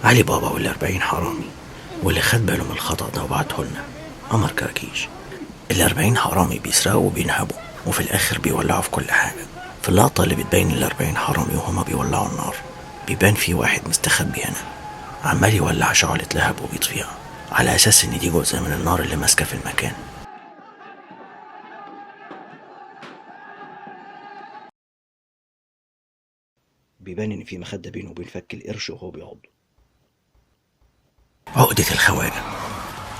علي بابا وال40 حرامي، واللي خد باله من الخطأ ده وبعته لنا عمر كراكيش. ال40 حرامي بيسرقوا وبينهبوا وفي الآخر بيولعوا في كل حاجة. في اللقطة اللي بتبين ال40 حرامي وهما بيولعوا النار، بيبان في واحد مستخبي هنا عمال يولع شعلة لهب وبيطفيها على أساس إن دي جزء من النار اللي ماسكة في المكان. بيبان إن في مخدة بينه وبين فك القرش وهو بيعض. عقدة الخواجة،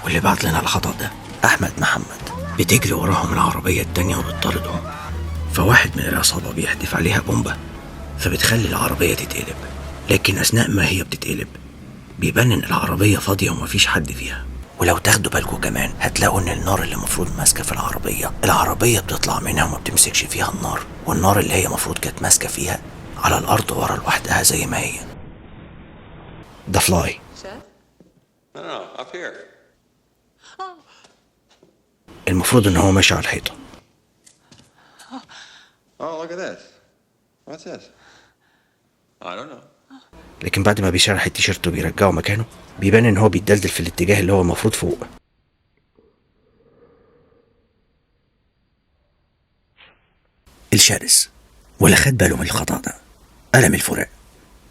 واللي بعت لنا الخطأ ده أحمد محمد. بتجري وراهم العربية التانية وبتطاردهم، فواحد من العصابة بيحدف عليها بومبة فبتخلي العربية تتقلب، لكن أثناء ما هي بتتقلب بيبان إن العربية فاضية ومفيش حد فيها. ولو تاخدوا بالكم كمان هتلاقوا إن النار اللي المفروض ماسكة في العربية، العربية بتطلع منها وما بتمسكش فيها النار، والنار اللي هي المفروض كانت ماسكة فيها على الأرض ورا لوحدها زي ما هي. The Fly. No, no, up here. المفروض إن هو ماشي على الحيطة. Oh, look at this. What's this? I don't know. لكن بعد ما بيشرح التيشيرت وبيرجعه مكانه بيبان إن هو بيتدلدل في الاتجاه اللي هو المفروض فوق. الشرس، ولا خد باله من الخطأ ده قلم الفراق.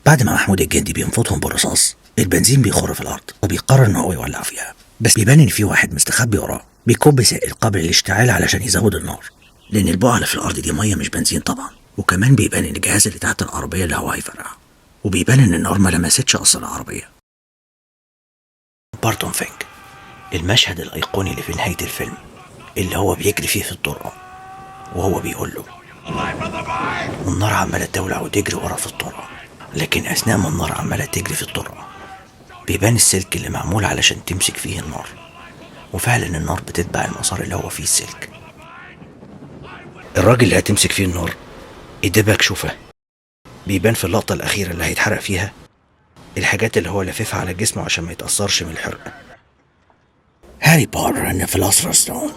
بعد ما محمود الجندي بينفضهم بالرصاص، البنزين بيخر في الأرض وبيقرر إن هو يولع فيها، بس بيبان إن في واحد مستخبي وراه بيكب سائل قابل للاشتعال علشان يزود النار، لأن البقعة اللي في الأرض دي مية مش بنزين طبعا. وكمان بيبان إن الجهاز اللي تحت العربية اللي هو هيفرقع، وبيبان إن النار ما لمستش أصل العربية. بارتون فينك، المشهد الأيقوني اللي في نهاية الفيلم اللي هو بيجري فيه في الطرقة وهو بيقول له، والنار عمالة تولع وتجري وراه في الطرقة، لكن أثناء ما النار عمالة تجري في الطرقة بيبان السلك اللي معمول علشان تمسك فيه النار، وفعلا النار بتتبع المسار اللي هو فيه السلك. الراجل اللي هتمسك فيه النار ايديه مكشوفة، بيبان في اللقطة الأخيرة اللي هيتحرق فيها الحاجات اللي هو لففها على جسمه عشان ما يتأثرش من الحرق. هاري بوتر and the Philosopher's Stone،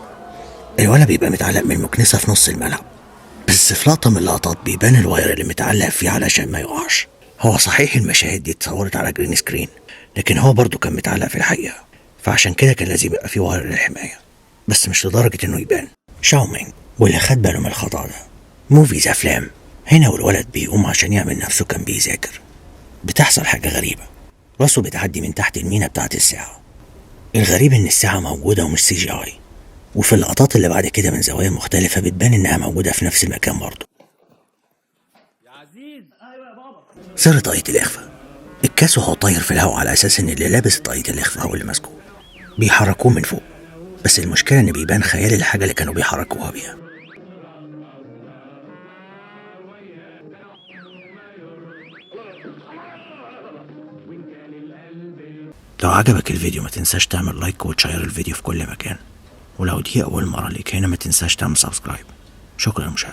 الولد بيبقى متعلق من المكنسة في نص الملعب، بس في لقطة من اللقطات بيبان ال wire اللي متعلق فيه علشان ما يقعش. هو صحيح المشاهد دي اتصورت على green screen، لكن هو برضه كان متعلق في الحقيقة، فعشان كده كان لازم يبقى فيه wire للحماية، بس مش لدرجة انه يبان. شاومينج، واللي خد باله من الخطأ ده movies أفلام. هنا والولد بيقوم عشان يعمل نفسه كان بيذاكر، بتحصل حاجة غريبة، راسه بتعدي من تحت المينا بتاعت الساعة. الغريب إن الساعة موجودة ومش CGI، وفي اللقطات اللي بعد كده من زوايا مختلفة بتبان إنها موجودة في نفس المكان برضه. سر طاقية الإخفاء، الكاس وهو طاير في الهواء على أساس إن اللي لابس طاقية الإخفاء هو اللي ماسكه، بيحركوه من فوق، بس المشكلة إن بيبان خيال الحاجة اللي كانوا بيحركوها بيها. لو عجبك الفيديو ما تنساش تعمل like وتشير الفيديو في كل مكان، ولو دي أول مرة ليك هنا ما تنساش تعمل subscribe. شكرا للمشاهدة.